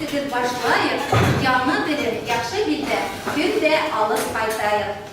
дәресебез башлайык, яңы белем, яхшы билдә, көн дә алып кайтайык.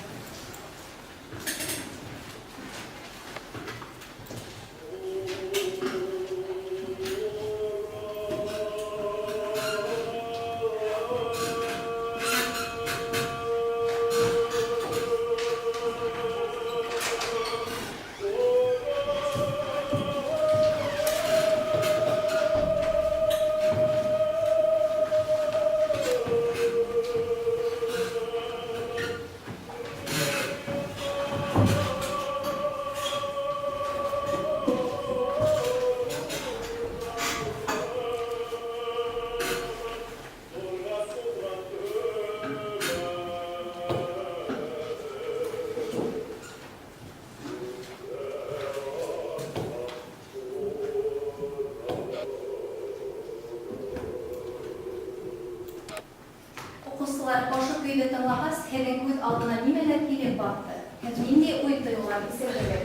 Укучылар, ошо көйне тыңлагач, һеҙҙең күҙ алдына нимәләр килеп баҫты? Һеҙ ниндәй уй-тойғолар кисерҙегеҙ?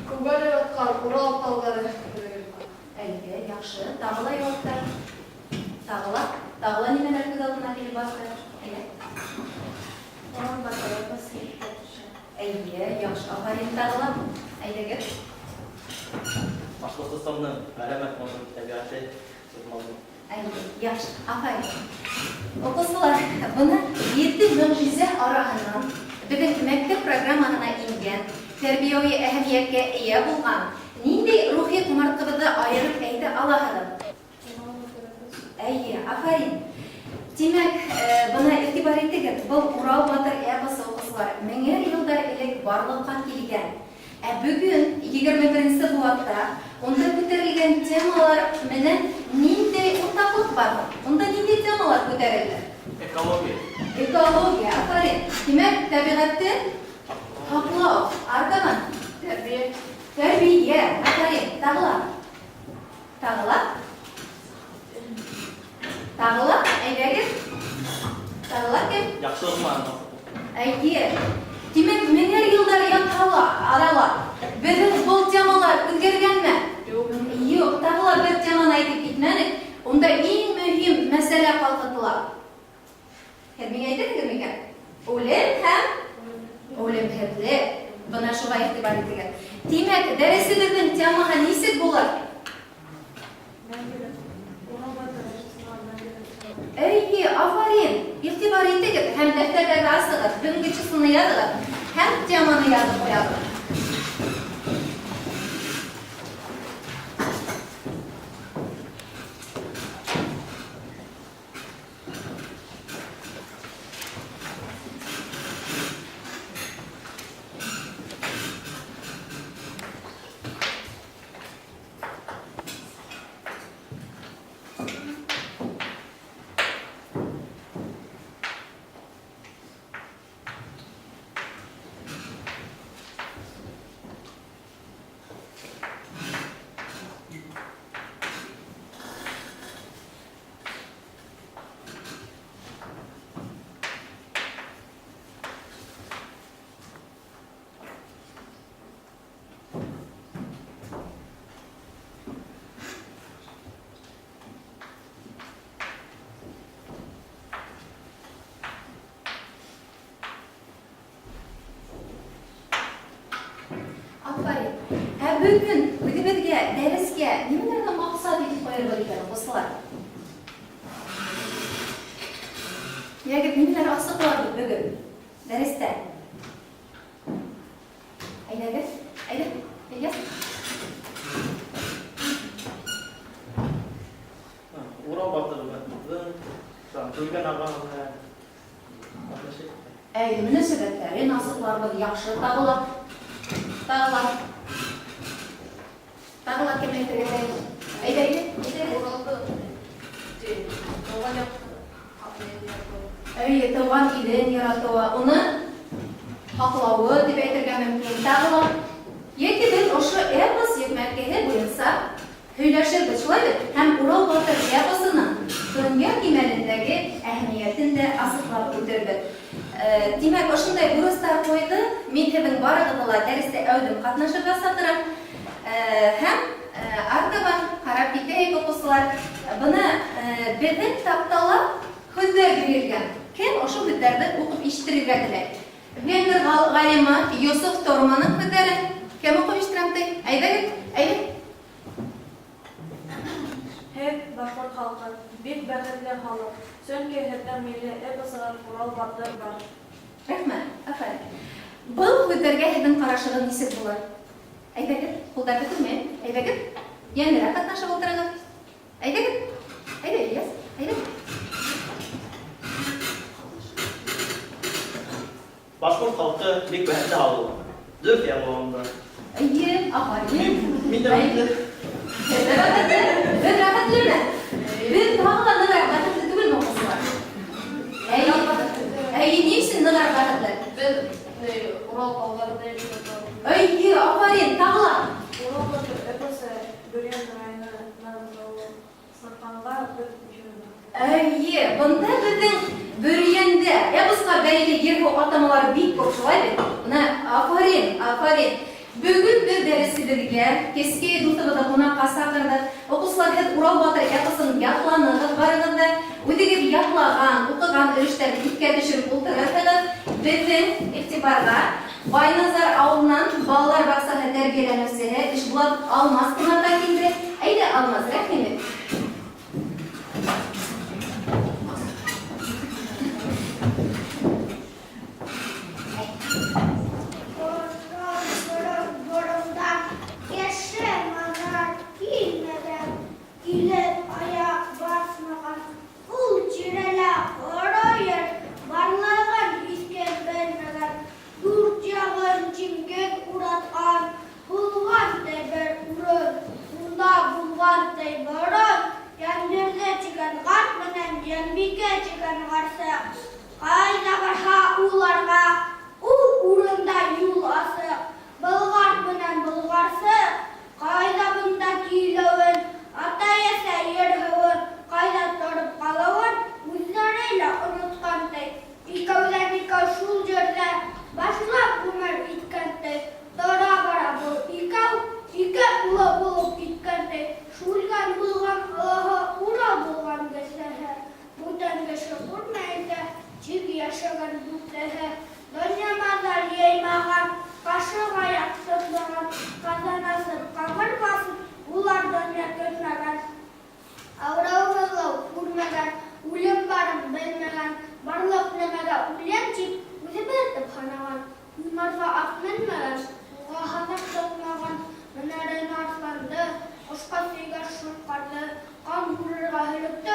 Күгәреп ятҡан Урал тауҙары күренеп ҡалды. Әйе, яҡшы. Тағы ла яуаптар? Тағы ла? Тағы ла нимәләр күҙ алдына килеп баҫты? Әйе. Урал батыр эпосы иҫкә төшә. Әйе, яҡшы. Афарин, тағы ла. Әйҙәгеҙ. Башҡортостандың ғәләмәт матур тәбиғәте матур. Әйе, яҡшы. Афарин. Уҡыусылар, бына ете мөгъҗизә араһынан беҙҙең мәктәп программаһына ингән, тәрбиәүи әһәмиәткә эйә булған ниндәй рухи ҡомартҡыбыҙҙы айырып әйтә алаһығыҙ? Әйе, афарин. Тимәк, бына игътибар итегез, был Урал батыр эпосы, укучылар, меңәр елдар элек барлыкка килгән. Ә бөгөн, 21 нче быуатта, унда күтәрелгән темалар менән ниндәй уртаклык бар һуң? Унда ниндәй темалар күтәрелде? Экология. Экология, афарин. Тимәк, тәбигатьте һаклау. Артабан? Тәрбиә. Тәрбия, афарин. Тағы ла? Тағы ла? Тағы ла? Әйдәгез. Тағы ла кем? Яҡшылыҡ менән. Әйе. Тимәк, меңәр йылдар ятһа ла, арала. Беҙҙең был темалар үҙгәргәнме? Юҡ. Юҡ. Тағы ла бер теманы әйтеп китмәнек. Унда иң мөһим мәсьәлә ҡалҡытыла. Һеҙ миңә әйтерһегеҙ микән? Үлем һәм үлемһеҙлек. Бына шуға игътибар итегеҙ. Тимәк, дәресебеҙҙең темаһы нисек булыр? Әйе, афарин! Игътибар итегеҙ һәм дәфтәрләргә асығыҙ, бөгөнгө числоны яҙығыҙ һәм теманы яҙып ҡуябыҙ. Афарин! Ә бөгөн үҙебеҙгә дәрескә нимәләрҙе маҡсат итеп ҡуйырбыҙ икән, укыусылар? Йәгеҙ, нимәләр асыҡларбыҙ бөгөн дәрестә? Әйҙәгеҙ, әйҙә, Ильяс. Урал батырҙың Түлгән ағаһы менән отношения. Әйе, мөнәсәбәтләрен асыҡларбыҙ, яҡшы, тағы ла. Тағы ла. Тағы ла кем әйтергә теләй? Әйҙә, әйҙә, әйҙә. Уралды тыуған яҡты Әйе, тыуған илен яратыуы, уны һаҡлауы тип әйтергә мөмкин. Тағы ла. Йәки беҙ ошо эпос йөкмәткеһе буйынса һөйләшербеҙ, шулай бит? Һәм Урал батыр эпосының донъя кимәлендәге әһәмиәтен дә асыҡлап үтербеҙ. Тимәк, ошондай бурыстар ҡуйҙы. Мин һеҙҙең барығыҙҙы ла дәрестә әүҙем ҡатнашырға саҡырам. Һәм артабан ҡарап китәйек, уҡыусылар. Бына беҙҙең таҡтала һүҙҙәр бирелгән. Кем ошо һүҙҙәрҙе уҡып ишеттерергә теләй? Венгр ғалимы Йософ Торманың һүҙҙәрен кем уҡып ишеттерәм ти? Әйҙәгеҙ, әйҙә. Һеҙ, башҡорт халҡы, бик бәхетле халыҡ, сөнки һеҙҙең милли эпосығыҙ Урал батыр бар. Рәхмәт, афәрин. Был һүҙҙәргә һеҙҙең ҡарашығыҙ нисек булыр? Әйҙәгеҙ, ҡулдар бөтөрмәйем. Әйҙәгеҙ, йәнерәк ҡатнашып ултырығыҙ. Әйҙәгеҙ, әйҙә, Ильяс, әйҙә. Башҡорт халҡы бик бәхетле халыҡ. Дөрөҫ яңғырағанда. Эйе, афарин. Мин дә бәхетле. Һеҙ ҙә бәхетле. Беҙ бәхетлеме? Беҙ тағы ла нығыраҡ бәхетле түгелме, уҡыусылар? Әйе. Әйе, ни өсөн нығыраҡ бәхетле? Беҙ Урал тауҙарында йәшәп. Эйе, афарин, тағы ла. Урал батыр эпосы Бөрйән районынан сыҡҡанға беҙ йөрөнөк. Әйе, бында беҙҙең Бөрйәндә эпосҡа бәйле ер-һыу атамалары бик күп, шулай бит? Бына, афарин, афарин. Бөгөн беҙ дәресебеҙгә Кескәй дуҫыбыҙҙы ҡунаҡҡа саҡырҙыҡ. Уҡыусылар, һеҙ Урал батыр эпосын ятланығыҙ барығыҙ ҙа, үҙегеҙ ятлаған, уҡыған өлөштәрҙе иҫкә төшөрөп ултырырһығыҙ. Беҙҙең иғтибарға Байназар ауылынан балалар баҡсаһы тәрбиәләнеүсеһе Ишбулат Алмаз ҡунаҡҡа килде. Әйҙә, Алмаз, рәхим ит. Борон-борон-боронда кеше маҙар килмәгән, килеп аяҡ баҫмаған, ул тирәлә ҡоро ер барлығын һис кем белмәгән, дүрт яғын диңгеҙ уратҡан, булған ти бер урын, унда булған ти борон Йәнбирҙе тигән ҡарт менән Йәнбикә тигән ҡарсыҡ. Ҡайҙа барһа уларға, ул урында юл асыҡ. Был ҡарт менән был ҡарсыҡ ҡайҙа бында килеүен, атай-әсә ер-һыуын, ҡайҙа тороп ҡалыуын үҙҙәре лә онотҡан ти. Икәүҙән-икәү шул ерҙә башлап ғүмер иткән ти. Тора-бара был икәү ике улы булып киткән ти. Шүлгән булған олоһо, Урал булған кесеһе. Бүтән кеше күрмәйенсә, тик йәшәгән дүртеһе. Донъя маҙар йыймаған, ҡашыҡ-аяҡ тотмаған, ҡаҙан аҫып, ҡамыр баҫып, улар донъя көтмәгән. Ауырыу-һыҙлау күрмәгән, үлем барын белмәгән, барлыҡ нәмәгә үләм тип үҙебеҙ тип һанаған. Һунарға ат менмәгән, ҡулға һаҙаҡ тотмаған, менәрен арыҫланды, ҡошҡа сөйгән шоңҡарҙы, ҡан һурырға һөлөктө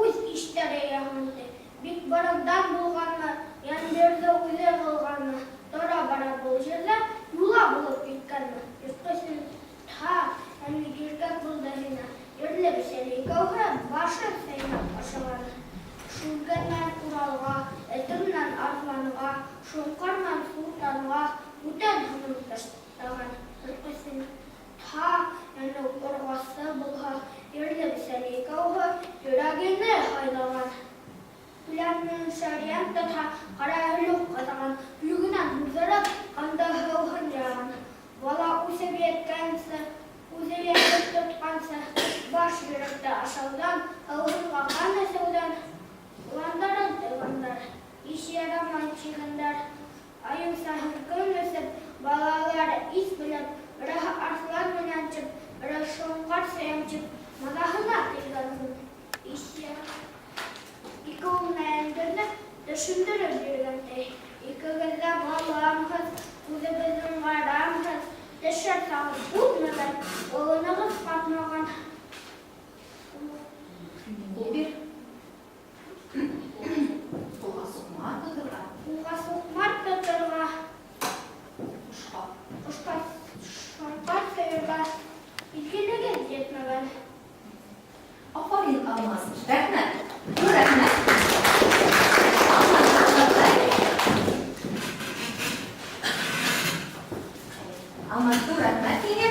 үҙ иштәре яһанды. Бик борондан булғанмы, Йәнбирҙе үҙе ҡылғанмы, тора-бара был ерҙә юла булып киткәнме? Йыртҡыс тһа, йәнлек иркәк булды һиңә, ерле-бисәле икәүһе башын сәйнәп ашаған. Шүлгән менән Уралға, Эте менән Арыҫланға, Шоңҡар менән Суртанға бүтән һынын ташлаған. Йыртҡыс тһа, йәнлек урғасы булһа, ерле-бисәле икәүһе йөрәгене һайлаған. Үлән менән Шәрйән тотһа, ҡара һөлөк ҡаҙаған, һөлөгөнән һурҙырып, ҡанды һыуһын ярған. Бала үҫеп еткәнсе, үҙе йәнлек тотҡансы, баш йөрәкте ашауҙан, һыуһынға ҡан эсеүҙән уландарын тыйғандар, иш ярамай тигәндәр. Айыу саһын көн эсеп, балалары ис белеп, береһе арыҫлан менән тип, береһе шоңҡар сөйәм тип, маҙаһына тейгән һуң. Иш ярамай. Ике улына Йәнбирҙе төшөндөрөп биргән ти. Икегеҙ ҙә баламһыҙ, үҙебеҙҙең ғарамһыҙ, төшөр сағым үтмәгән, олонығыҙ ҡатмаған. Ҡул бир. Ҡулға суҡмар тоторға. Ҡулға суҡмар тоторға. Ҡошҡа. Ҡошҡа шоңҡар сойорға изгелегеҙ етмәгән. Афарин, Алмаз. Рәхмәт. Ҙур рәхмәт. Алмаз, рәхмәт. Алмаз, ҙур рәхмәт һиңә.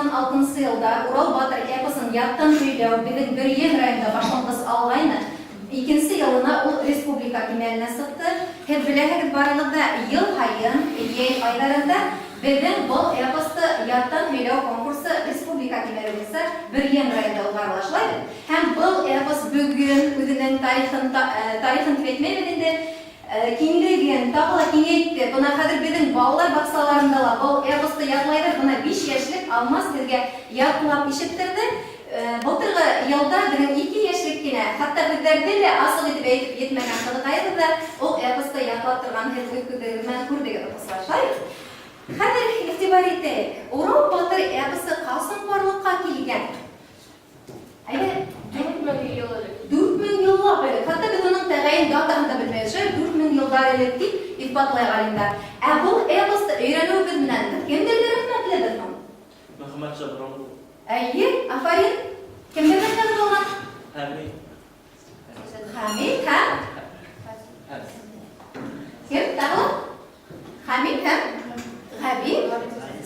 1996 елда Урал батыр эпосын яттан һөйләү беҙҙең Бөрйән районында башланғыс алғайны. Икенсе йылына ул республика кимәленә сыҡты. Һеҙ беләһегеҙ барығыҙ да, йыл һайын йәй айҙарында беҙҙең был эпосты яттан һөйләү конкурсы республика кимәле буйынса Бөрйән районында уҙғарыла, шулай бит? Һәм был эпос бөгөн үҙенең тарихын, тарихын тип әйтмәйбеҙ инде, киңлеген тағы ла киңәйтте. Бына хәҙер беҙҙең балалар баҡсаларында ла был эпосты ятлайҙар. Бына 5 йәшлек Алмаз һеҙгә ятлап ишеттерҙе. Былтырғы йылда беҙҙең 2 йәшлек кенә, хатта һүҙҙәрҙе лә асыҡ итеп әйтеп етмәгән ҡыҙыҡайыбыҙ ҙа ул эпосты ятлап торған һеҙ үҙ күҙегеҙ менән күрҙегеҙ, уҡыусылар, шулай бит? Хәҙер иғтибар итәйек. Урал батыр эпосы ҡасан барлыҡҡа килгән? Әйҙә, 4000 йыл элек. 4000 йыллап элек. Хатта беҙ уның тәғәйен датаһын да белмәйбеҙ. Шулай 4000 йылдар элек тип иҫбатлай ғалимдар. Ә был эпосты өйрәнеүебеҙ менән беҙ кемдәргә рәхмәтлебеҙ һуң? Мөхәммәтша Боронғол. Әйе, афарин. Кемдәрҙән яҙып алған? Хәмид. Хәмид һәм кем тағы? Хәмид һәм Ғәби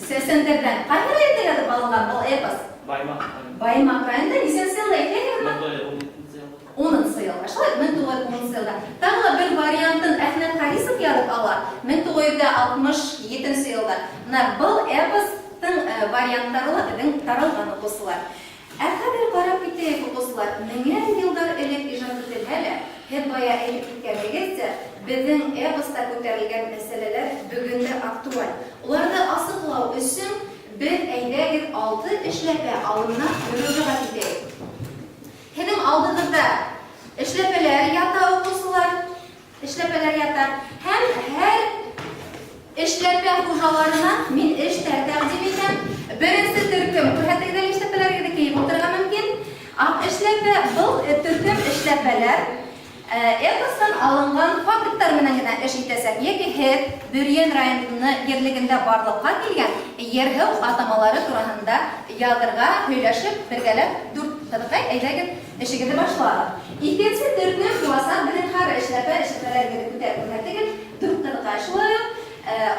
Сәсәндәрҙән. Ҡайһы районда яҙып алынған был эпос? Баймаҡ. Баймаҡ районында нисәнсе йылда әйтәһегеҙме? 1917 йылда. 10 йылда. Шулай, 1910 йылда. Тағы ла бер вариантын Әхмәт Харисов яҙып ала 1967 йылда. Бына был эпостың варианттары ла беҙҙең таралған, уҡыусылар. Ә хәҙер ҡарап китәйек, уҡыусылар, меңәр йылдар элек ижад ителһә лә, һеҙ бая әйтеп киткәнегеҙсә, беҙҙең эпоста күтәрелгән мәсьәләләр бөгөн дә актуаль. Уларҙы асыҡлау өсөн беҙ әйҙәгеҙ 6 эшләпә алымына мөрәжәғәт итәйек. Һеҙҙең алдығыҙҙа эшләпәләр ята, уҡыусылар, эшләпәләр ята. Һәм һәр эшләпә хужаларына мин эштәр тәҡдим итәм. Беренсе төркөм, күрһәтегеҙ әле эшләпәләрегеҙҙе, кейеп ултырырға мөмкин. Аҡ эшләпә, был төркөм эшләпәләр эпостан алынған факттар менән генә эш итәсәк. Йәки һеҙ Бөрйән районы ерлегендә барлыҡҡа килгән ер-һыу атамалары тураһында яҙырға, һөйләшеп, бергәләп дүрт ҡыҙыҡай әйҙәгеҙ эшегеҙҙе башлағыҙ. Икенсе төркөм буласаҡ беҙҙең һары эшләпә, эшләпәләрегеҙҙе күтәреп күрһәтегеҙ, дүрт ҡыҙыҡай шулай уҡ.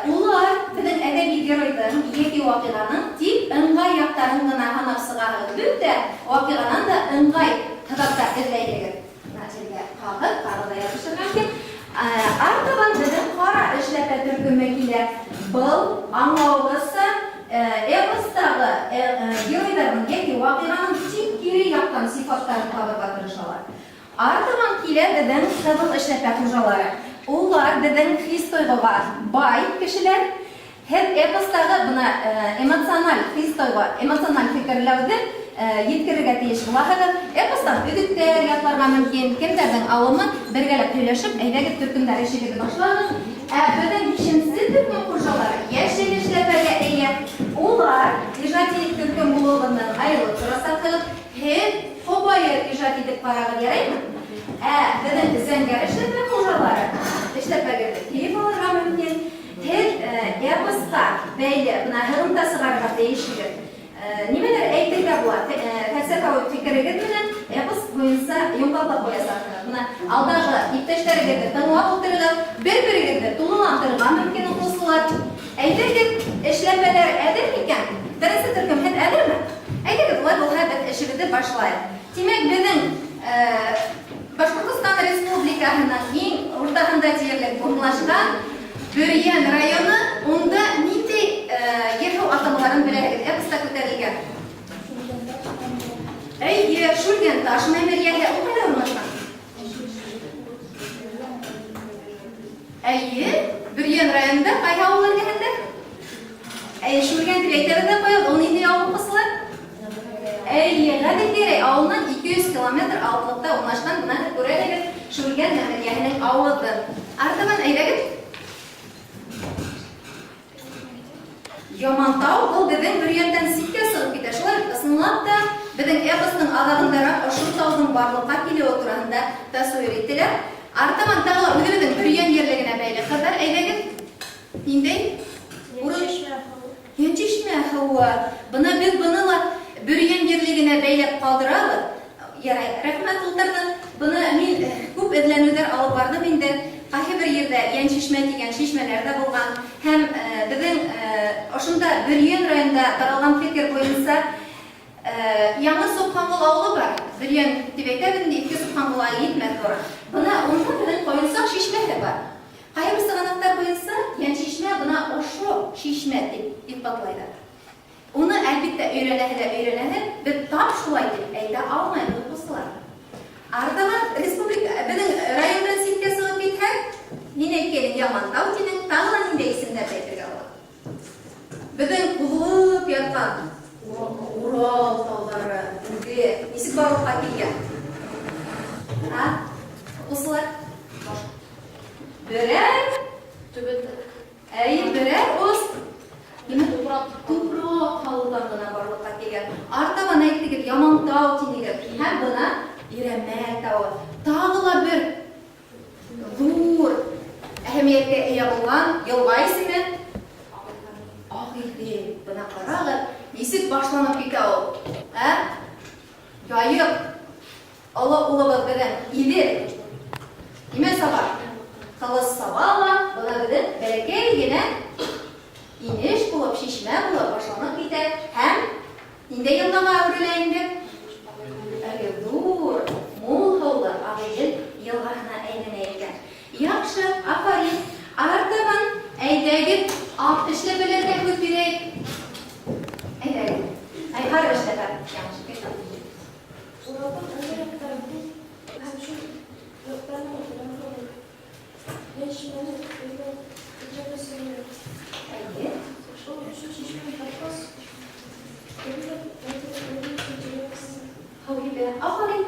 Улар беҙҙең әҙәби геройҙың йәки ваҡиғаның тик ыңғай яҡтарын ғына һанап сығаһығыҙ. Бөтә ваҡиғанан да ыңғай һыҙаттар эҙләйһегеҙ. Бына ҡағыҙ, ҡағыҙҙа ябышырға мөмкин. Артабан беҙҙең ҡара эшләпә төркөмө килә. Был аңлауығыҙса, эпостағы геройҙарҙың йәки ваҡиғаның тик кире яҡтан сифаттарын табырға тырышалар. Артабан килә беҙҙең ҡыҙыл эшләпә хужалары. Улар беҙҙең хис-тойғоға бай кешеләр. Һеҙ эпостағы бына эмоциональ хис-тойғо, эмоциональ фекерләүҙе еткерергә тейеш булаһығыҙ. Эпостан өҙөктәр ятларға мөмкин. Кемдәрҙең алымы бергәләп һөйләшеп, әйҙәгеҙ төркөмдәр эшегеҙҙе башлағыҙ. Ә беҙҙең бишенсе төркөм хужалары йәшел эшләпәгә эйә. Улар ижади төркөм булыуы менән айырылып торасаҡһығыҙ. Һеҙ ҡобайыр ижад итеп ҡарағыҙ, яраймы? Ә беҙҙең зәңгәр эшләпә хужалары эшләпәгеҙҙе кейеп алырға мөмкин. Һеҙ эпосҡа бәйле бына һығымта сығарырға тейешһегеҙ. Нимәлер әйтергә була? Фәлсәфәүи фекерегеҙ менән эпос буйынса йомғаҡлап ҡуясаҡһығыҙ. Бына алдағы иптәштәрегеҙҙе тыңлап ултырығыҙ, бер-берегеҙҙе тулыландырырға мөмкин, уҡыусылар. Әйҙәгеҙ, эшләпәләр әҙер микән? Беренсе төркөм, һеҙ әҙерме? Әйҙәгеҙ, улай булһа беҙ эшебеҙҙе башлайыҡ. Тимәк, беҙҙең Башҡортостан Республикаһының иң уртаһында тиерлек урынлашҡан Бөрйән районы, унда ниндәй ер-һыу атамаларын беләһегеҙ? Эпоста күтәрелгән. Эйе, Шүлгәнташ мәмерйәһе, ул ҡайҙа урынлашҡан? Эйе, Бөрйән районында ҡайһы ауыл эргәһендә? Эйе, Шүлгән тип әйтәбеҙ ҙә ҡуябыҙ, ул ниндәй ауыл, уҡыусылар? Эйе, Ғәҙелгәрәй ауылынан 200 километр алыҫлыҡта урынлашҡан, бына һеҙ күрәһегеҙ Шүлгән мәмерйәһенең ауыҙы. Артабан әйҙәгеҙ. Ямантау был беҙҙең Бөрйәндән ситкә сығып китә. Шулай бит, ысынлап та беҙҙең эпостың аҙағындараҡ ошо тауҙың барлыҡҡа килеүе тураһында тасуир ителә. Артабан тағы ла үҙебеҙҙең Бөрйән ерлегенә бәйле хәбәр әйҙәгеҙ. Ниндәй? Йәншишмә һыуы. Йәншишмә һыуы. Бына беҙ быны ла Бөрйән ерлегенә бәйләп ҡалдырабыҙ. Ярай, рәхмәт ултырҙы. Быны мин күп эҙләнеүҙәр алып барҙым инде. Ҡайһы бер ерҙә Йәншишмә тигән шишмәләр ҙә булған. Һәм беҙҙең Ошонда Бөрйән районында таралған фикер буйынса Яңы Собханғол ауылы бар. Бөрйән дип әйтәбеҙ инде, Иҫке Собханғолға етмәҫ борон. Бына унда беҙҙең Ҡойонсаҡ шишмәһе бар. Ҡайһы бер сығанаҡтар буйынса Йәншишмә бына ошо шишмә тип иҫбатлайҙар. Уны, әлбиттә, өйрәнәһе лә өйрәнәһе, беҙ тап шулай тип әйтә алмайбыҙ, уҡыусылар. Артабан республика, беҙҙең райондан ситкә сығып китһәк, мин әйткәйнем, Ямантау тинең, тағы ла ниндәй исемдәрҙе әйтергә була? Беҙҙең һуҙылып ятҡан Урал тауҙары үҙе нисек барлыҡҡа килгән? А? Уҡыусылар? Берәр Әйе, берәр ос нимә? Тупраҡ һалыуҙан ғына барлыҡҡа килгән. Артабан әйттегеҙ, Ямантау тинегеҙ. Һәм бына Ирәмәл тауы. Тағы ла бер ҙур әһәмиәткә эйә булған йылға исеме Ағиҙел. Бына ҡарағыҙ, нисек башланып китә ул. Ә? Яйыҡ Оло улыбыҙ беҙҙең Иҙел. Нимә саба? Ҡылыс саба ла, бына беҙҙең бәләкәй генә инеш булып, шишмә булып башланып китә һәм ниндәй йылғаға әүерелә инде? Әле ҙур, мул һыулы Ағиҙел йылғаһына әйләнә икән. Яҡшы, афарин. Артабан әйҙәгеҙ, ак эшләпәләргә һүҙ бирәйек. Әйҙәгеҙ. Әй, һары эшләпә. Яңы шикелле. Уралдың ыңғай яҡтары күп һәм шул яҡтарның берәүһе ул. Йәншишмәне эҙләп өсөн йөрөй. Әйе. Ул шул шишмәне тапҡас, төрлө батыр үҙе өсөн җыябыз. Һыу һибә. Афарин.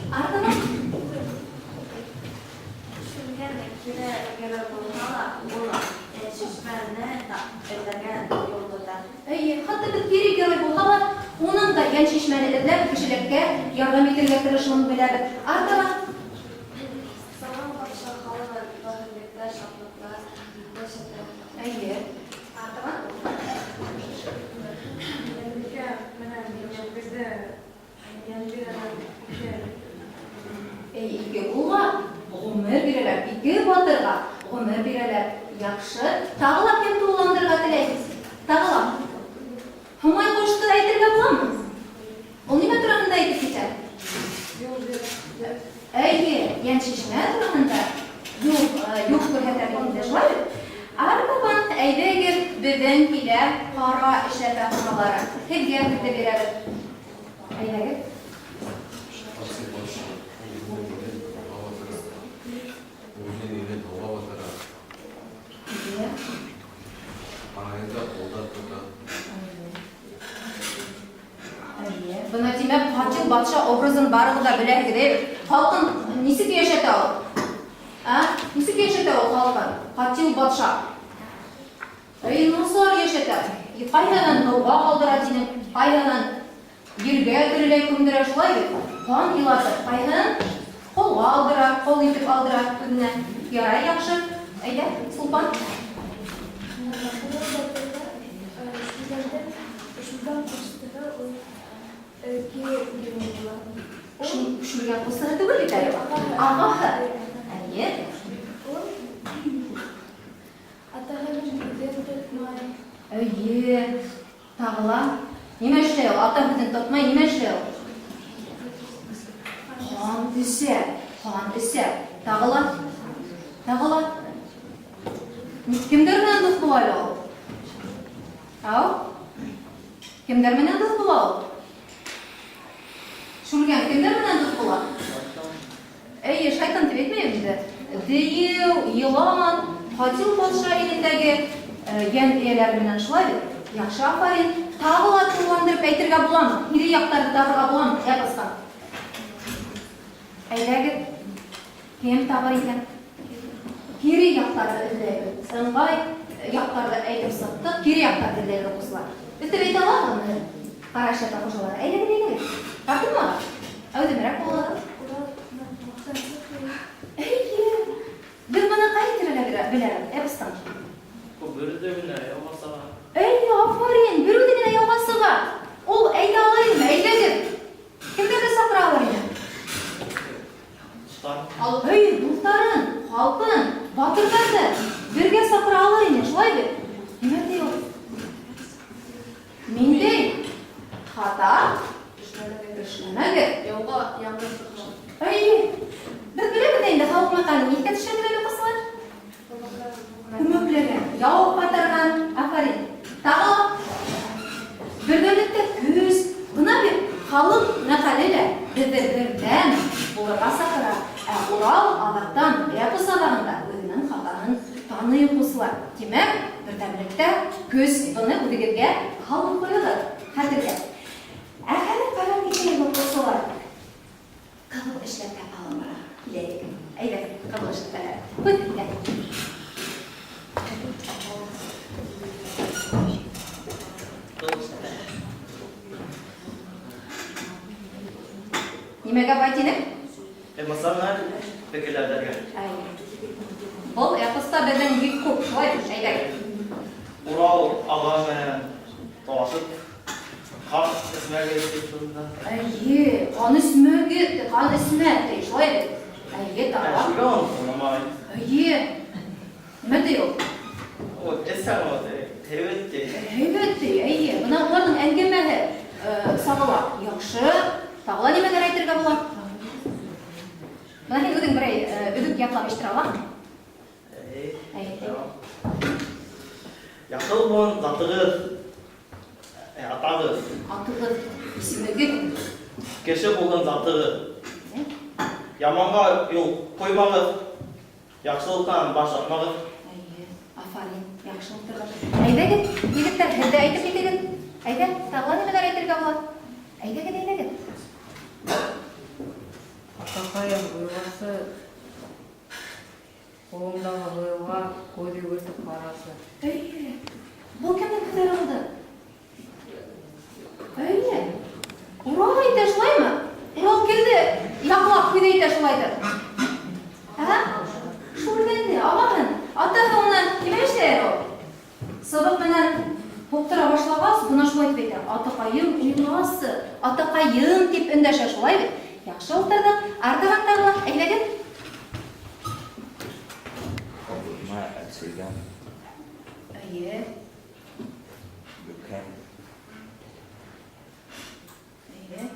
Артабан. Шүлгән кире герой булһа ла, ул Йәншишмәне эҙләргә юл тота. Әйе, хатта беҙ кире герой булһа ла, уның да Йәншишмәне эҙләп кешелеккә ярҙам итергә тырышыуын беләбеҙ. Артабан. Заман патша халыгын бәхиллектә, шатлыкта яшәтә. Әйе. Артабан. Йәнбикә менән Йәнбирҙе Йәнбирҙән ике Әй, ике улға ғүмер бирәләр, ике батырға ғүмер бирәләр. Яҡшы. Тағы ла кем тулыландырырға теләйһегеҙ? Тағы ла. Һомай ҡошто әйтергә буламы? Ул нимә тураһында әйтеп китә? Юл бирә. Әйе, Йәншишмә тураһында юл, юл күрһәтә бит инде, шулай бит? Артабан әйҙәгеҙ, беҙҙең килә ҡара эшләпә хужалары. Һеҙгә һүҙҙе бирәбеҙ. Әйҙәгеҙ. Ҡарсы патша үҙенең илен һыуға батыра. Үҙенең илен һыуға батыра. Әйе. Һарайында ҡолдар тота. Әйе. Бына тимәк, Ҡатил батша образын барығыҙ ҙа беләһегеҙ, әйе? Халҡын нисек йәшәтә ул? Ә? Нисек йәшәтә ул халҡын? Ҡатил батша. Әй, насар йәшәтә. Ҡайһынан һыуға ҡалдыра тинең, ҡайһынан ергә тереләй күмдерә, шулай бит? Ҡан илатып, ҡайһынан ҡолға алдыра, ҡол итеп алдыра үҙенә. Ярай, яҡшы. Әйҙә, Сулпан. Урал батырға Шүлгәндән Шүлгән ҡустыһы ул кире герой була. Ул Шүлгән ҡустыһы түгел бит әле. Ағаһы. Әйе. Ул атаһының һүҙен тотмай. Әйе. Тағы ла. Нимә эшләй ул? Ата һүҙен тотмай, нимә эшләй ул? Ҡан эсә, ҡан эсә. Тағы ла. Тағы ла. Кемдәр менән дуҫ була әле ул? Ау? Кемдәр менән дуҫ була ул? Шүлгән кемдәр менән дуҫ була? Әйе, шайтан тип әйтмәйем инде. Дейеү, йылан, Ҡатил патша илендәге йән эйәләре менән, шулай бит? Яҡшы, афарин. Тағы ла тулыландырып әйтергә буламы? Кире яҡтарҙы табырға буламы? Эпостан. Әйҙәгеҙ, кем табыр икән? Кире яҡтарҙы эҙләйбеҙ. Ыңғай яҡтарҙы әйтеп сыҡтыҡ, кире яҡтарҙы эҙләйбеҙ, уҡыусылар. Өҫтәп әйтә алаһығыҙмы һеҙ? Ҡара эшләпә хужалары. Әйҙәгеҙ, әйҙәгеҙ. Тартынмағыҙ. Әүҙемерәк булығыҙ. Урал маҡтансыҡ була. Әйе. Беҙ быны ҡай тирәлә беләбеҙ? Эпостан. Ул бер үҙе генә яуға сыға. Әйе, афарин, бер үҙе генә яуға сыға. Ул әйтә алыр инеме? Әйҙәгеҙ. Кемдәрҙе саҡыра алыр ине? Дуҫтар. Әйе, дуҫтарын, халҡын, батырҙарҙы бергә саҡыра алыр ине, шулай бит? Нимә ти ул? Хата эшләмәгеҙ. Яуға яңғыҙ сыҡма. Әйе. Беҙ беләбеҙ инде халыҡ мәҡәлен. Иҫкә төшәгеҙ әле, уҡыусылар. Күмәкләгән, яу ҡайтарған. Афарин. Тағы ла берҙәмлектә көс. Бына бит халыҡ мәҡәле лә беҙҙе берҙәм булырға саҡыра. Ә Урал аҙаҡтан эпос аҙағында үҙенең хатаһын таный, уҡыусылар. Тимәк, берҙәмлектә көс. Быны үҙегеҙгә һалып ҡуйығыҙ хәтергә. Ә хәҙер ҡарап китәйек, уҡыусылар. Ҡыҙыл эшләпә алымыраҡ киләйек. Әйҙә, ҡыҙыл эшләпәләр. Күҙ. Ҡыҙыл эшләпә. Нимәгә бай тинек? Эмоциональ фекерләргә. Әй. Был эпоста беҙҙең бик күп, шулай бит, әйҙәгеҙ. Урал аға менән талашып, ҡан эсмәгеҙ тип шунда. Әйе, ҡан эсмәгеҙ, ҡан эсмә, ти, шулай бит. Әйе, Ә тағы. Шүргә уны тыңламай. Әйе. Нимә ти ул? Вот, эсһәң вот, һәйбәт ти. Һәйбәт ти, әйе. Бына уларҙың әңгәмәһе сағыла. Яҡшы. Тағы ла нимәләр әйтергә була? Бына һин үҙең берәй өҙөк ятлап ишеттерә алаһыңмы? Әйе. Әйе. Яҡшы булһын затығыҙ, атағыҙ. Атығыҙ, исемегеҙ. Кеше булһын затығыҙ. Яманға юл ҡуймағыҙ. Яҡшылыҡтан баш тартмағыҙ. Әйе, афарин, яҡшы ултырған. Әйҙәгеҙ, егеттәр, һеҙ ҙә әйтеп китегеҙ. Әйҙә, тағы ла нимәләр әйтергә була? Әйҙәгеҙ, әйҙәгеҙ. Атаҡайым, уйласы, ҡулымдағы һыуға күҙ йүгертеп ҡарасы. Әйе. Был кемдең һүҙҙәре булды? Әйе. Урал әйтә, шулаймы? Урал кемде яҡлап һүҙ әйтә шулайҙыр? Ә? Шүрләнде, ағаһын. Атаһы уны нимә эшләй ул? Сыбыҡ менән һуҡтыра башлағас, бына шулай итеп әйтә. Атаҡайым, уйласы, атаҡайым тип өндәшә, шулай бит? Яҡшы ултырҙыҡ. Артабан тағы ла, әйҙәгеҙ. Ҡабыҙма әрселгән. Әйе. Бөкән. Әйе.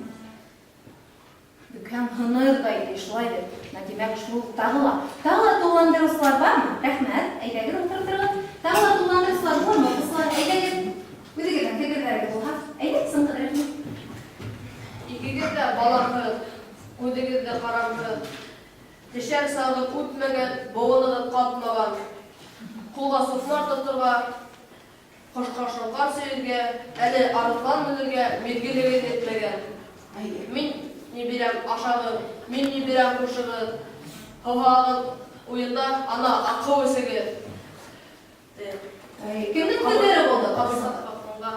Бөкән һынырҙай ди, шулай бит. Бына тимәк, шул тағы ла. Тағы ла тулыландырыусылар бармы? Рәхмәт. Әйҙәгеҙ, ултырып тороғоҙ. Тағы ла тулыландырыусылар булырмы, уҡыусылар? Әйҙәгеҙ. Үҙегеҙҙең фекерҙәрегеҙ булһа. Әйҙә, Сыңғыҙ, рәхмәт. Икегеҙ ҙә балаһығыҙ, күҙегеҙ ҙә ҡараңғы. Төшәр сағыҙ үтмәгән, быуынығыҙ ҡатмаған. Ҡулға суҡмар тоторға, ҡошҡа шоңҡар сөйөргә, әле арыҫлан менергә миҙгелегеҙ етмәгән. Мин ни бирәм ашағыҙ, мин ни бирәм ҡушығыҙ. Һыуһағыҙ уйында, ана аҡһыу эсегеҙ. Кемдең һүҙҙәре булды? Ҡапҡанға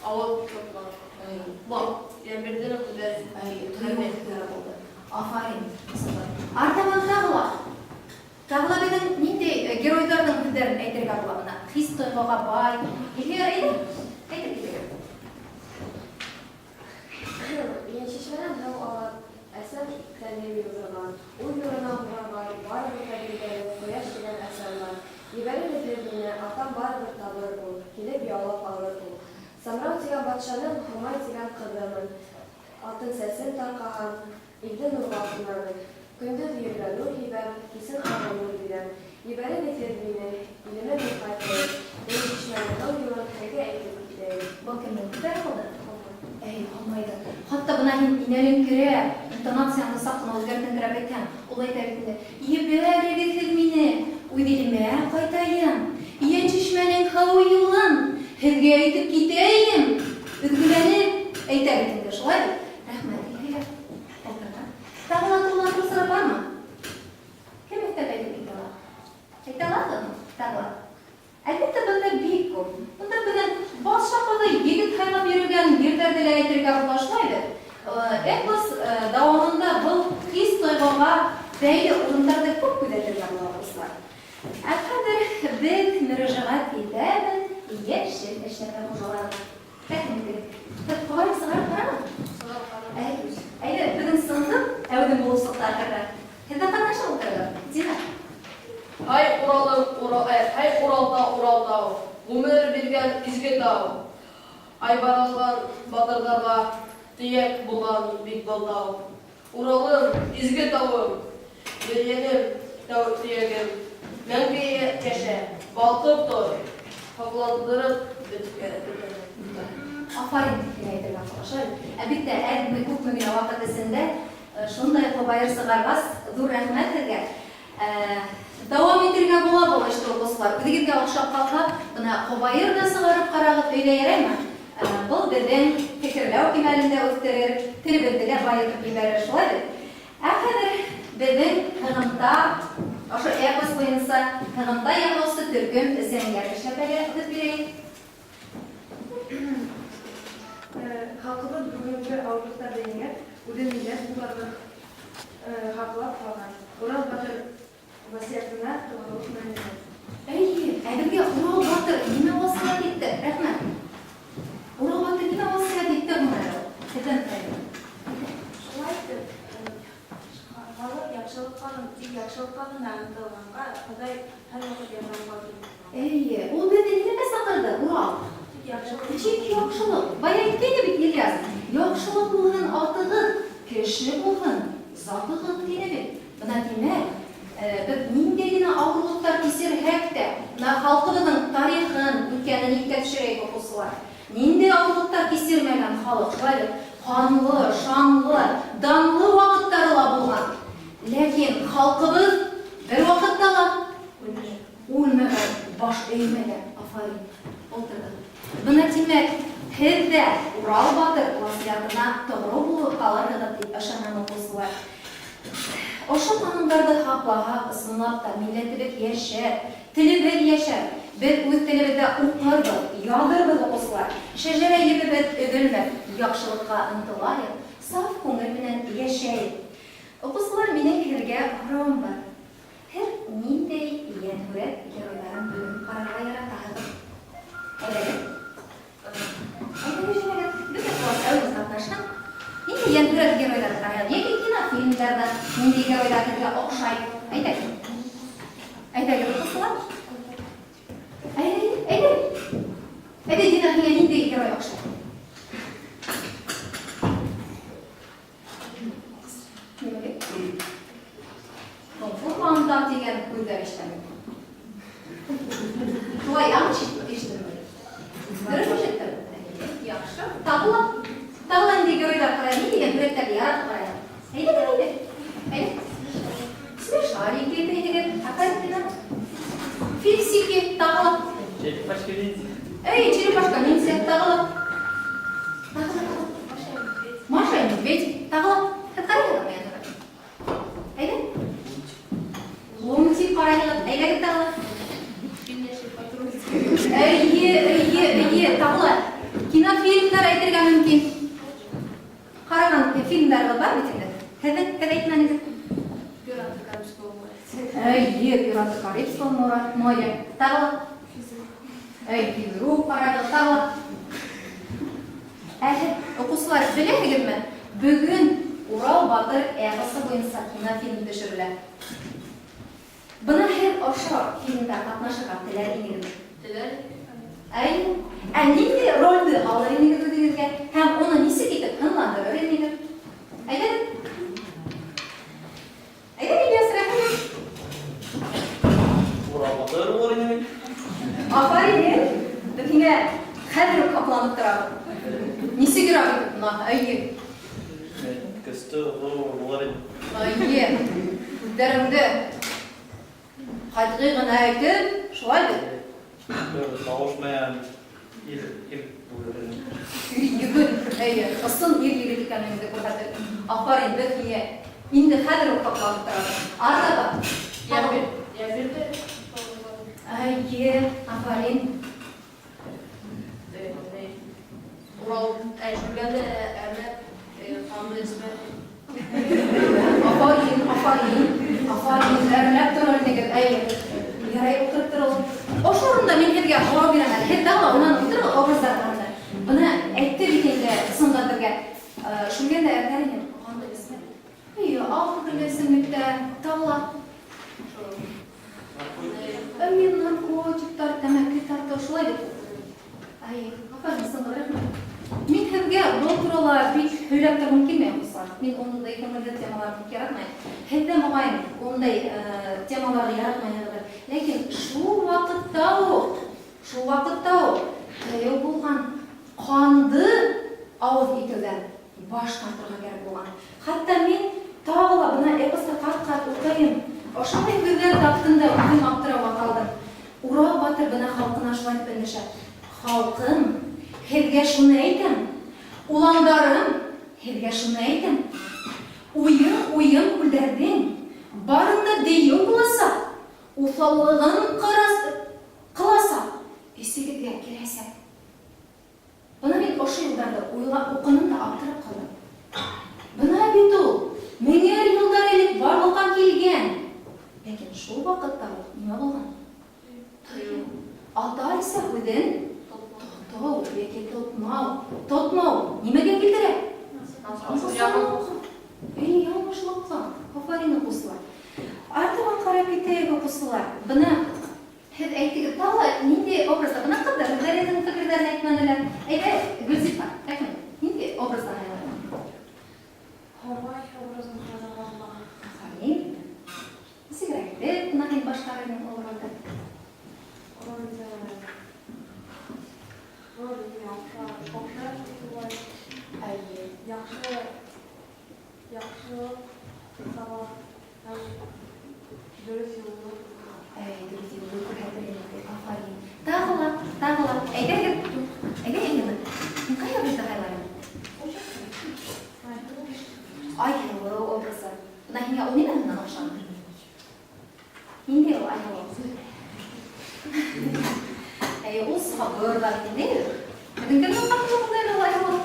ауыҙ тотмаған. Был Йәнбирҙенең һүҙҙәре. Тойғо һүҙҙәре булды. Афарин, Сыңғыҙ. Артабан тағы ла. Тағы ла беҙҙең ниндәй геройҙарҙың һүҙҙәрен әйтергә була бына? Хис тойғоға бай. Илһөйәр, әйҙә, әйтеп китегеҙ. Йәншишмәнән һыу алып, әсәм тәнем йыуҙырған, үҙ нурына һуғарған, барыбер ҙә билдәле ҡояш тигән әсәм бар. Ебәрегеҙ мине, атам барыбер табыр ул, килеп яулап алыр ул. Самрау тигән батшаның Һомай тигән ҡыҙымын, алтын сәсен тарҡаған, илде нурға ҡунармын. Көндөҙ ергә нур һибәм, кисен айға нур бирәм. Ебәрегеҙ мине, илемә мин ҡайтайым, Йәншишмәнең һыу юлын һеҙгә әйтеп китәйем. Был кемдең һүҙҙәре булды? Әй, Һомайҙың. Хатта бына һин инәлеңкерәп, интонацияңды саҡ ҡына үҙгәртеңкерәп әйтһәң, ул әйтә бит инде: Ебәрегеҙ һеҙ мине, үҙ илемә ҡайтайым. Йәншишмәнең һыу юлын һеҙгә әйтеп китәйем. Өҙгөләнеп әйтә бит инде, шулай бит? Рәхмәт, Илһөйәр. Ултырға. Тағы ла тулыландырыусылар бармы? Кем өҫтәп әйтеп китә ала? Әйтә алаһығыҙмы? Тағы ла. Әлбиттә, бында бик күп. Бында беҙҙең батша ҡыҙы егет һайлап йөрөгән ерҙәрҙе лә әйтергә була, шулай бит? Эпос дауамында был хис тойғоға бәйле урындарҙы күп күҙәтергә була, дуҫлар. Ә хәҙер беҙ мөрәжәғәт итәбеҙ йәшел эшләпә хужаларына. Рәхмәт. Беҙ ҡалай сығарып ҡарағыҙ? Әйҙә, беҙҙең Сыңғыҙ әүҙем булып сыҡты ахырҙа. Һеҙ ҙә ҡатнаша ултырығыҙ. Дина. Һай Уралым, Урал, һай Уралтау, Уралтау, ғүмер биргән изге тау. Айбар алған батырҙарға Төйәк булған бит был тау. Уралым, изге тауым, Бөрйәнем, тәү төйәгем, Мәңге йәшә, балҡып тор, Һоҡландырып бөтә. Афарин дип кенә әйтергә кала. Әлбиттә, әҙме күпме генә ваҡыт эсендә шундай ҡобайыр сығарғас, ҙур рәхмәт һеҙгә. Дауам итергә була был эшне, укыусылар. Үҙегеҙгә оҡшап ҡалһа, бына ҡобайыр ҙа сығарып ҡарағыҙ өйҙә, яраймы? Был беҙҙең фекерләү кимәлен дә үҫтерер, телебеҙҙе лә байытып ебәрер, шулай бит? Ә хәҙер беҙҙең һығымта, ошо эпос буйынса һығымта яһаусы төркөм Зәңгәр эшләпәгә һүҙ бирәйек. Халҡыбыҙ бөгөнгө ауырлыҡтарҙы еңеп, үҙен милләт булараҡ һаҡлап ҡалған. Урал батыр васыятына тоғролоҡ менән. Әйе, ә беҙгә Урал батыр нимә васыят итте? Рәхмәт. Урал батыр нимә васыят итте һуң әле? Һеҙҙән һорайым. Шулай итеп, халыҡ яҡшылыҡҡа, тик яҡшылыҡҡа ғына ынтылғанға Хоҙай һәр ваҡыт ярҙамға килеп тора. Әйе, ул беҙҙе нимәгә саҡырҙы, Урал? Тик яҡшылыҡ. Тик яҡшылыҡ. Бая әйткәйне бит Ильяс. Яҡшылыҡ булһын атығыҙ, кеше булһын затығыҙ, тине бит. Бына тимәк, беҙ ниндәй генә ауырлыҡтар кисерһәк тә, бына халҡыбыҙҙың тарихын, үткәнен иҫкә төшөрәйек, уҡыусылар. Ниндәй ауырлыҡтар кисермәгән халыҡ, шулай бит? Ҡанлы, шанлы, данлы ваҡыттары ла булған. Ләкин халҡыбыҙ бер ваҡытта ла үлмәгән, баш эймәгән. Афарин. Ултырҙыҡ. Бына тимәк, һеҙ ҙә Урал батыр васыятына тоғро булып ҡалырһығыҙ тип ышанам, уҡыусылар. Ошо ҡанундарҙы һаҡлаһаҡ, ысынлап та милләтебеҙ йәшәр, телебеҙ йәшәр. Беҙ үҙ телебеҙҙә уҡырбыҙ, яҙырбыҙ, уҡыусылар. Шәжәрә ебебеҙ өҙөлмәҫ, яҡшылыҡҡа ынтылайыҡ, саф күңел менән йәшәйек. Уҡыусылар, минең һеҙгә һорауым бар. Һеҙ ниндәй йәнһүрәт геройҙарын бөгөн ҡарарға яратаһығыҙ? Әйҙәгеҙ. Әйҙәгеҙ, әйҙәгеҙ. Бөтә класс әүҙем ҡатнашһын. Ниндәй йәнһүрәт геройҙарын ҡарайһығыҙ? Йәки кинофильмдарҙа ниндәй геройҙар һеҙгә оҡшай? Әйҙәгеҙ. Әйҙәгеҙ, уҡыусылар. Әйҙә, әйҙә. Әйҙә, Дина, һиңә ниндәй герой оҡшай? Нимәгә? Кунг-фу панда тигән һүҙҙәр ишетәм. Шулай яңылыш ишеттемме? Дөрөҫ ишеттем. Яҡшы. Тағы ла, тағы ла ниндәй геройҙар ҡарай? Ни тигән һүрәттәрҙе яратып ҡарайһың? Әйҙәгеҙ, әйҙә. Әйҙә. Смешарики әйтәйһегеҙ. Афарин, Дина. Фиксики, тағы ла. Черепашка ниндзя. Эй, черепашка ниндзя, тағы ла. Тағы ла, тағы ла. Маша и медведь, тағы ла. Һеҙ ҡарайһығыҙмы йәнһүрәт? Әйҙә. Лунтик ҡарайһығыҙ. Әйҙәгеҙ тағы ла. Щенячий патруль. Эйе, эйе, эйе, тағы ла. Кинофильмдар әйтергә мөмкин. Ҡараған фильмдарығыҙ бар бит инде. Һеҙҙең, һеҙ әйтмәнегеҙ. Пираты Карибского моря. Эйе, Пираты Карибского моря. Тағы ла. Әй, физрук ҡарайбыҙ, тағы ла. Ә һеҙ, уҡыусылар, беләһегеҙме? Бөгөн Урал батыр эпосы буйынса кинофильм төшөрөлә. Бына һеҙ ошо фильмда ҡатнашырға теләр инегеҙме? Теләр. Әй, ә ниндәй ролде алыр инегеҙ үҙегеҙгә һәм уны нисек итеп һынландырыр инегеҙ? Әйҙәгеҙ. Әйҙә, Ильяс, рәхмәт. Урал батыр булыр инем. Афарин. Беҙ һиңә хәҙер үк һоҡланып торабыҙ. Нисегерәк итеп, бына, әйе. Көстө ҙур булыр инем. Әйе. Һүҙҙәреңде ҡәтғи ғына әйтеп, шулай бит? Бер тауыш менән ир ир булыр инем. Ир егет, әйе, ысын ир егет икәнлегеңде күрһәтеп. Афарин, беҙ һиңә инде хәҙер үк һоҡланып торабыҙ. Артаба. Я бирҙе. Әйе, афарин. Урал, әй, Шүлгәнде әрләп, ҡанды эсмә. Афарин, афарин, афарин, әрләп торор инегеҙ, әйе. Ярай, ултырып тороғоҙ. Ошо урында мин һеҙгә һорау бирәм әле. Һеҙ тағы ла унан ултырығыҙ образдар тураһында. Бына әйтте бит инде Сыңғыр беҙгә. Шүлгән дә әрләр инем, ҡанды эсмә. Әйе, алкоголь эсемлектәр, тағы ла. Әмин, наркотиктар, тәмәке тартыу, шулай бит. Әйе, афарин, Сыңғыр, рәхмәт. турала бик һөйләп торғом килмәй, укыусылар. Мин ундай күңелле темаларны бик яратмайым. Һеҙ ҙә, моғайын, ундай темаларҙы яратмайһығыҙҙыр. Ләкин шул ваҡытта уҡ, шул ваҡытта уҡ тыйыу булған ҡанды ауыҙ итеүҙән баш тартырға кәрәк булған. Хатта мин тағы ла бына эпосты ҡат-ҡат уҡыйым. Ошондай һүҙҙәр таптым да үҙем аптырауға ҡалдым. Урал батыр бына халҡына шулай дип эндәшә, Халҡым, һеҙгә шуны әйтәм, уландарым, һеҙгә шуны әйтәм, уйын-уйын күлдәрҙең барында дейеү буласаҡ, уҫаллығын ҡыласаҡ, эсегеҙгә керәсәк. Бына мин ошо юлдарҙы уҡыным да аптырап ҡалдым. Бына бит ул меңәр йылдар элек барлыҡҡа килгән. Ләкин шул ваҡытта уҡ нимә булған? Тыйыу. Ата-әсә һүҙен тотоу йәки тотмау. Тотмау нимәгә килтерә? Насарлыҡҡа. Әй, яңылышлыҡҡа. Афарин, укыусылар. Артабан ҡарап китәйек, укыусылар. Бына һеҙ әйтегеҙ, тағы ла ниндәй образда? Бына ҡыҙҙар үҙҙәренең фекерҙәрен әйтмәнеләр. Әйҙә, Гөлзифа, әйтме, ниндәй образда һайлар? Һомай образын һайларға була. Афарин. Нисегерәк итеп, бына һин башҡарыр инең ул рольде? Рольде роль миңә оҡшай, шулай. Әйе. Яҡшы, яҡшылыҡ саба һәм дөрөҫ юлды. Әй, дөрөҫ юлды күрһәтер инде. Афарин. Тағы ла, тағы ла. Әйҙәгеҙ, әйҙә, Елена. Һин ҡай образды һайлар инең? Айһылыу образы. Бына һиңә ул нимә менән оҡшаны? Ниндәй ул Айһылыу? Әйе, ул сабыр ҙа бит инде. Беҙҙең кемдең ҡатынлығында әле ул Айһылыу?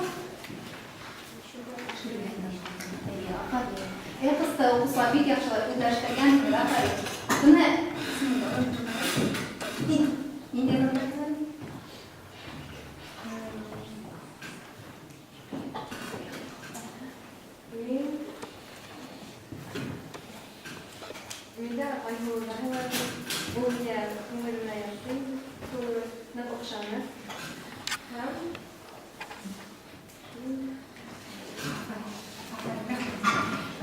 Әйе, афарин. Эпосты уҡыусылар бик яҡшы үзләштергән, афарин. Бына ниндәй рольдә? Мин дә Айһылыуҙы һайларым. Ул миңә күңелемә ятты инде. Шул ныҡ оҡшаны. Һәм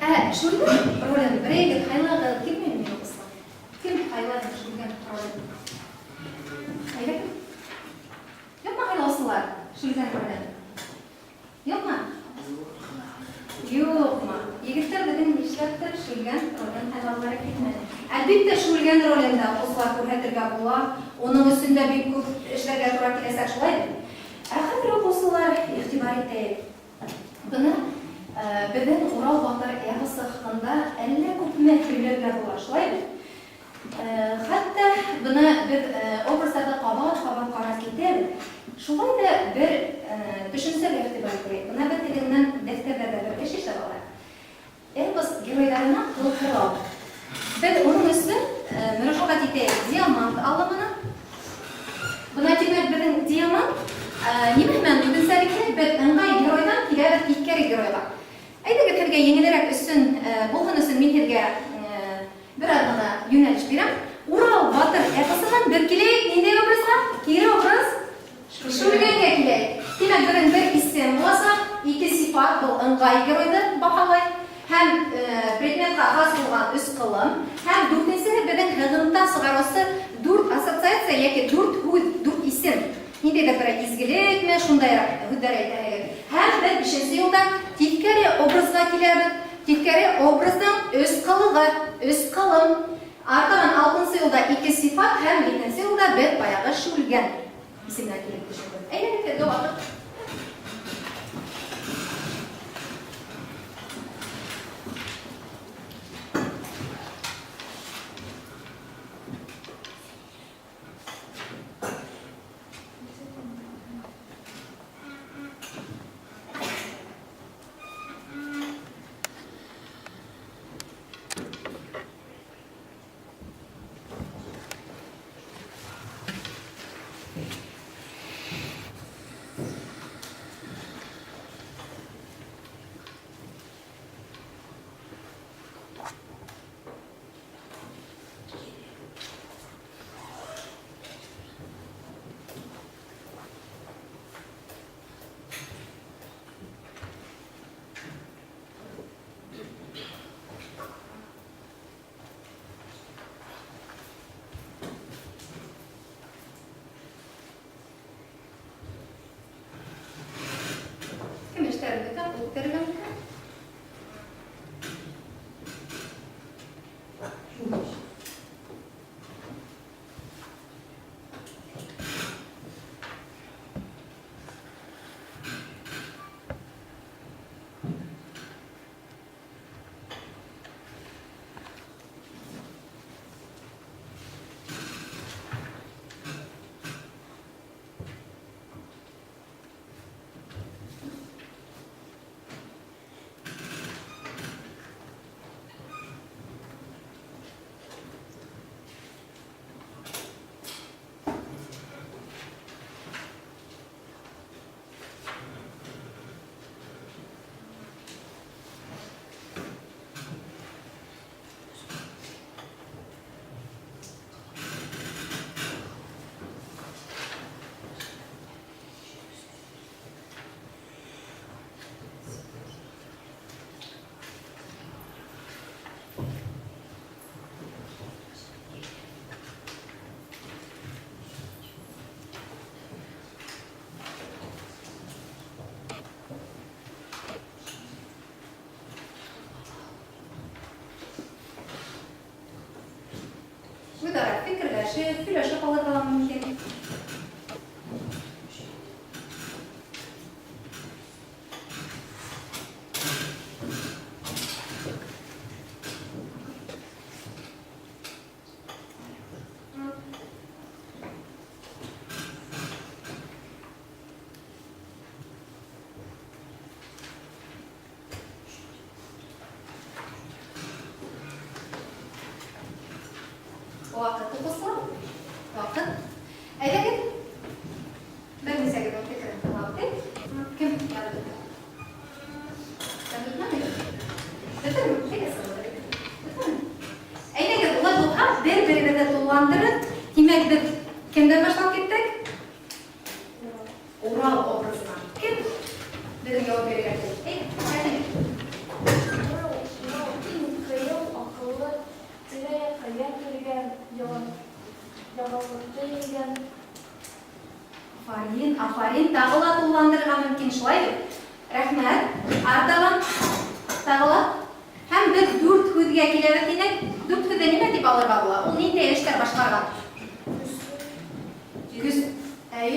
Ә Шүлгән ролен берәйегеҙ һайлағыҙ килмәйме, укыусылар? Кем һайлар Шүлгән ролен? Әйҙә, кем? Юҡмы һайлаусылар Шүлгән ролен? Юҡмы? Юҡмы? Егеттәр беҙҙең нишләптер Шүлгән ролен һайлағылары килмәне. Әлбиттә, Шүлгән ролен дә укыусылар күрһәтергә була. Уның өсөн дә бик күп эшләргә тура киләсәк, шулай бит? Ә хәҙер, укыусылар, игътибар итәйек. Бына беҙҙең Урал батыр эпосы хаҡында әллә күпме һөйләргә була, шулай бит? Хәтта бына беҙ образдарҙы ҡабат-ҡабат ҡарап китәбеҙ. Шулай да бер төшөнсәгә игътибар итәйек. Бына беҙ һеҙҙең менән дәфтәрҙәрҙә бер эш эшләп алайыҡ. Эпос геройҙарына ҡылҡырау. Беҙ уның өсөн мөрәжәғәт итәйек диамант алымына. Бына, тимәк, беҙҙең диамант нимә менән үҙенсәлекле? Беҙ ыңғай геройҙан киләбеҙ тиҫкәре геройға. Әйҙәгеҙ, һеҙгә еңелерәк өсөн булһын өсөн мин һеҙгә бер аҙ ғына йүнәлеш бирәм. Урал батыр эпосыннан беҙ киләйек ниндәй образға? Кире образ Шүлгәнгә киләйек. Тимәк, беҙҙең бер исем буласаҡ, ике сифат, был ыңғай геройҙы баһалай, һәм предметҡа хас булған өс ҡылым, һәм дүртенсеһе беҙҙең һығымта сығарыусы дүрт ассоциация йәки дүрт һүҙ, дүрт исем. Ниндәйҙер бер изгелекме, шундайыраҡ һүҙҙәр әйтәһегеҙ. Һәм беҙ бишенсе юлда тиҫкәре образға киләбеҙ. Тиҫкәре образның өс ҡылығы, өс ҡылым. Артабан алтынсы юлда ике сифат һәм етенсе юлда беҙ баяғы Шүлгән исеменә килеп төшәбеҙ. Әйҙәгеҙ, һеҙгә ваҡыт. үткәрергә мөмкин. Үзара фикерләшеп, һөйләшеп алырға ла мөмкин. Вакыт, укучылар. Вакыт. Әйдәгез. Бер нисәгезнең фикерен тыңлап үтик. Кем язып бетә? Бетмәде? Бетерме? Әйдә, бетерме? Әйдәгез, улай булһа, бер-беребеҙҙе тулыландырып, тимәк, беҙ кемдән башлап киттек? Урал образынан. Кем беҙҙең яуап бирергә тели? Әйдә, Рәхим. Урал, Урал иң ҡыйыу, аҡыллы, тирә-яҡҡа йәм биргән, яуызлыҡты еңгән. Афарин, афарин, тағы ла тулыландырырға мөмкин, шулай бит? Рәхмәт. Артабан тағы ла. Һәм беҙ дүрт һүҙгә киләбеҙ инек. Дүрт һүҙҙе нимә тип алырға була? Ул ниндәй эштәр башҡарған? Көс. Әй.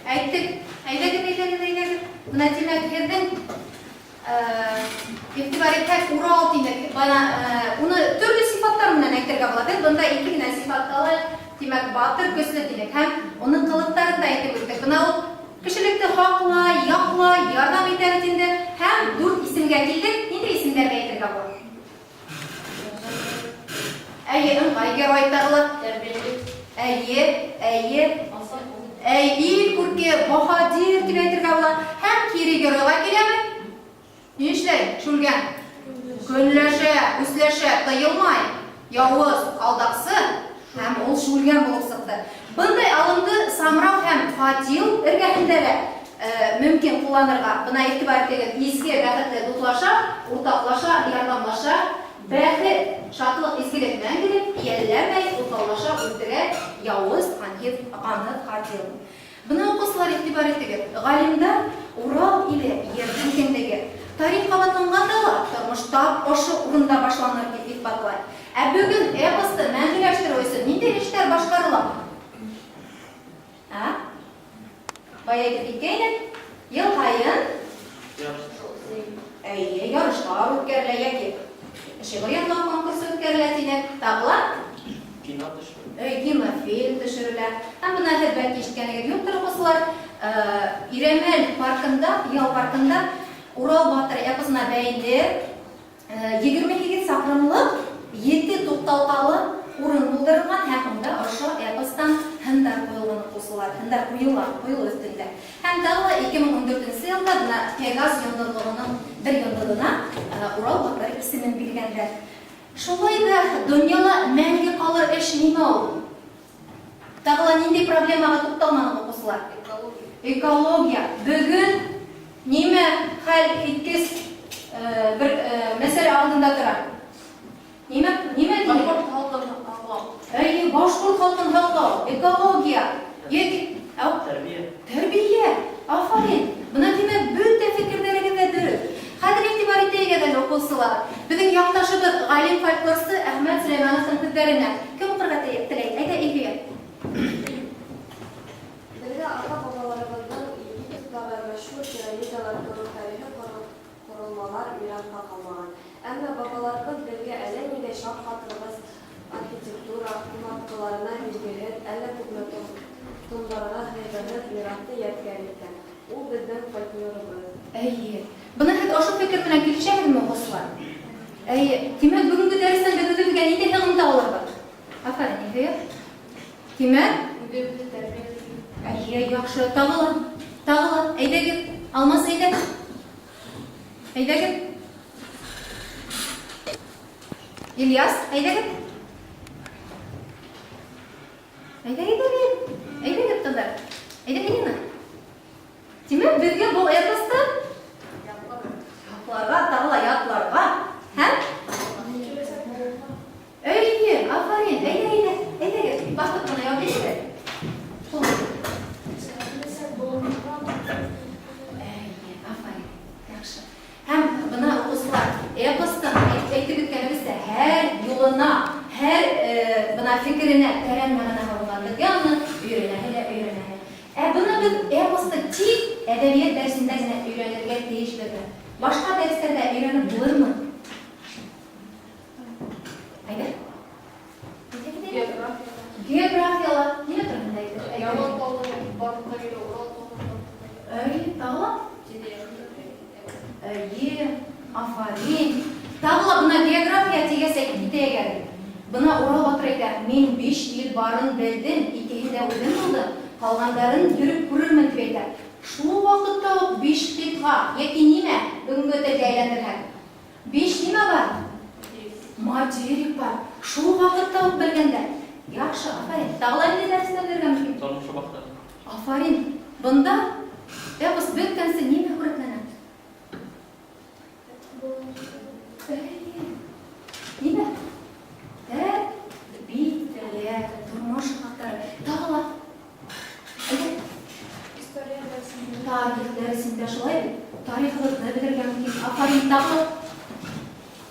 Әйттек. Әйҙәгеҙ, әйҙәгеҙ, әйҙәгеҙ. Бына тимәк, һеҙҙең иғтибар итһәк, Урал тинек. Бына уны төрлө сифаттар менән әйтергә була. Беҙ бында ике генә сифатты алайыҡ. Тимәк, батыр, көслө тинек. Һәм уның ҡылыҡтарын да әйтеп үттек. Бына ул кешелекте һаҡлай, яҡлай, ярҙам итә бит инде. Һәм дүрт исемгә килдек. Ниндәй исемдәрҙе әйтергә була? Әйе, ыңғай герой тағы ла. Әйе, әйе. Әй, ил күрке, баһадир дип әйтергә була. Һәм кире геройға киләме? Ни эшләй? Шүлгән. Көнләшә, үсләшә, тыйылмай. Яуыз, алдаҡсы һәм ул шүлгән булып сыҡты. Бындай алымды Самрау һәм Фатил эргәһендә лә мөмкин ҡулланырға. Бына иғтибар итегеҙ, изге, бәхетле дуҫлаша, уртаҡлаша, ярҙамлаша, бәхет, шатлыҡ, изгелек мәңгелек, йәлләмәй, уҫаллаша, үлтерә, яуыз, ҡанһыҙ, ҡанһыҙ ҡатил. Бына уҡыусылар иғтибар итегеҙ, ғалимдар Урал иле ерҙең кендеге. Тарих ҡабатланғанда ла тормош тап ошо урында башланыр тип иҫбатлай. Ә бөгөн эпосты мәңгеләштереү өсөн ниндәй эштәр башҡарыла? Ә? Бая әйтеп киткәйнек, йыл һайын әйе, ярышлар үткәрелә йәки шиғыр ятлау конкурсы үткәрелә тинек. Тағы ла Кино төшөрөлә. Әй, кинофильм төшөрөлә. Һәм бына һеҙ бәлки ишеткәнегеҙ юҡтыр, уҡыусылар, Ирәмәл паркында, ял паркында Урал батыр эпосына бәйле 28 саҡрымлыҡ ете туҡталҡалы урын булдырылған һәм унда ошо эпостан һындар ҡуйылған уҡыусылар, һындар ҡуйыла, ҡуйылыу өҫтөндә. Һәм тағы ла 2014 йылда бына Пегас йондоҙлоғоноң бер йондоҙона Урал батыр исемен биргәндәр. Шулай ҙа донъяла мәңге ҡалыр эш нимә ул? Тағы ла ниндәй проблемаға туҡталманыҡ, уҡыусылар? Экология. Экология. Бөгөн нимә хәл иткес бер мәсьәлә алдында тора? Нимә, нимә тинек? Башҡорт халҡын һаҡлау. Әйе, башҡорт халҡын һаҡлау, экология. Йәки, ау? Тәрбиә. Тәрбиә. Афарин. Бына тимәк, бөтә фекерҙәрегеҙ ҡушылабыҙ. Беҙҙең яҡташыбыҙ, галим фольклорсы Әхмәт Сөләймәновтың һүҙҙәренә. Кем уҡырға теләй? Әйҙә, Илһөйә. Беҙгә ата-бабаларыбыҙҙың Египеттағы мәшһүр пирамидалар кеүек тарихи ҡоролмалар мираҫҡа ҡалмаған. Әммә бабаларыбыҙ беҙгә әллә ниндәй шаҡ ҡатырғыс архитектура ҡомартҡыларына биргеһеҙ, әллә күпме томдарға һыйғыһыҙ мираҫты ядкәр иткән. Ул беҙҙең фольклорыбыҙ. Әйе. Бына һеҙ ошо фекер менән килешәһегеҙме, уҡыусылар? Әйе. Тимәк, бөгөнгө дәрестән беҙ үҙебеҙгә ниндәй һығымта алырбыҙ? Афәрин, Илһөйә. Тимәк, Үҙебеҙҙе тәрбиәләргә. Әйе, яҡшы. Тағы ла, тағы ла. Әйҙәгеҙ, Алмаз, әйҙә. Әйҙәгеҙ. Ильяс, әйҙәгеҙ. Әйҙә, әйҙә, әйҙә. Әйҙәгеҙ, ҡыҙҙар. Әйҙә, Элина. Тимәк, беҙгә был эпосты ятларға, тағы ла ятларға. Һәм? Әйе, афарин. Әйҙә, әйҙә, әйҙәгеҙ. Баҫып ҡына яуап бирегеҙ. Ҡул. Әйе, афарин. Яҡшы. Һәм бына уҡыусылар, эпостың әйтеп үткәнебеҙсә, һәр юлына, һәр бына фекеренә тәрән мәғәнә һалынған. Беҙгә аны өйрәнәһе лә өйрәнәһе. Ә бына беҙ эпосты тик әҙәбиәт дәресендә генә өйрәнергә тиешбезме? Башҡа дәрестәрҙә өйрәнеп булырмы? Әйҙә. География. Географияла нимә тураһында әйтер? Ямал тауының барлыҡҡа килеүе, Урал тауының барлыҡҡа килеүе. Әйе, тағы ла? Әйе, афарин. Тағы ла бына география тигәс әйтеп китәйек әле. Бына Урал батыр әйтә, мин биш ил барын белдем, икеһендә үзем булдым, ҡалғандарын йөрөп күрермен дип әйтә. Шул ваҡытта уҡ биш ҡитға йәки нимә, бөгөнгө телгә әйләндерһәк, биш нимә бар? Материк бар. Шул ваҡытта уҡ белгәндәр. Яҡшы, афарин. Тағы ла ниндәй дәрестәр бирергә мөмкин? Тормош шабаҡтары. Афарин. Бында эпос бөткәнсе нимә һүрәтләнә? Әйе. Нимә? Тәрбиә, тормош шабаҡтары. Тағы ла. Әйҙә. История дәресендә. Тарих дәресендә шулай бит. Тарихыбыҙҙы белергә мөмкин. Афарин, тағы ла.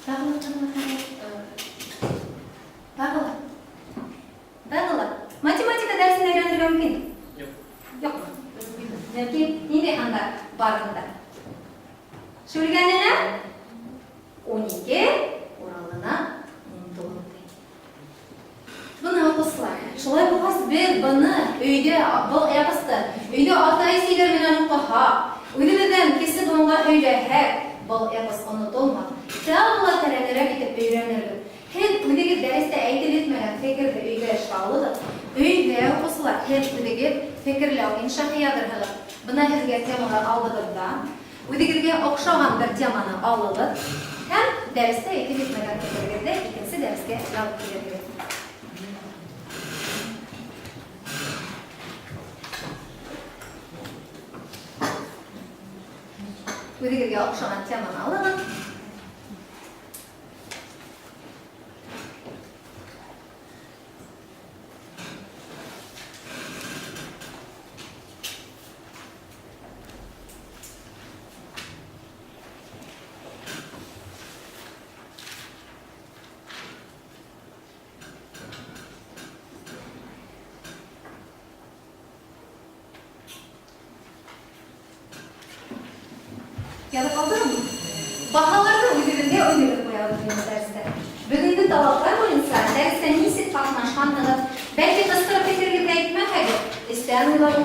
Тағы ла, тағы ла, тағы ла. Тағы ла. Тағы ла. Математика дәресендә өйрәнергә мөмкин? Юҡ. Юҡмы? Мөмкин. Ниндәй һандар бар бында? Шүлгәненә 12, Уралына 19. Бына, уҡыусылар, шулай булғас, беҙ быны өйҙә, был эпосты өйҙә атай-әсәйләр менән уҡыһаҡ, үҙебеҙҙән кесе быуынға һөйләһәк, был эпос онотолмаҫ. Тағы ла тәрәнерәк итеп өйрәнербеҙ. Һеҙ үҙегеҙ дәрестә әйтеп етмәгән фекерҙе өйгә эшкә алығыҙ. Өйҙә, уҡыусылар, һеҙ үҙегеҙ фекерләү иншаһы яҙырһығыҙ. Бына һеҙгә темалар алдығыҙҙа. Үҙегеҙгә оҡшаған бер теманы алығыҙ һәм дәрестә әйтеп етмәгән фекерегеҙҙе икенсе дәрескә яҙып килерһегеҙ. Үҙегеҙгә оҡшаған теманы алығыҙ. Яҙып алдығыҙмы? Баһаларҙы үҙебеҙгә үҙебеҙ ҡуябыҙ инде дәрестә. Бөгөнгө талаптар буйынса дәрестә нисек ҡатнашҡанһығыҙ, бәлки ҡысҡырып фекерегеҙҙе әйтмәһәгеҙ, эстән уйлап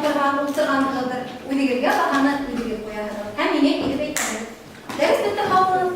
ултырғанһығыҙҙыр, үҙегеҙгә баһаны үҙегеҙ ҡуяһығыҙ һәм миңә килеп әйтәһегеҙ. Дәрес бөттө, һау булығыҙ.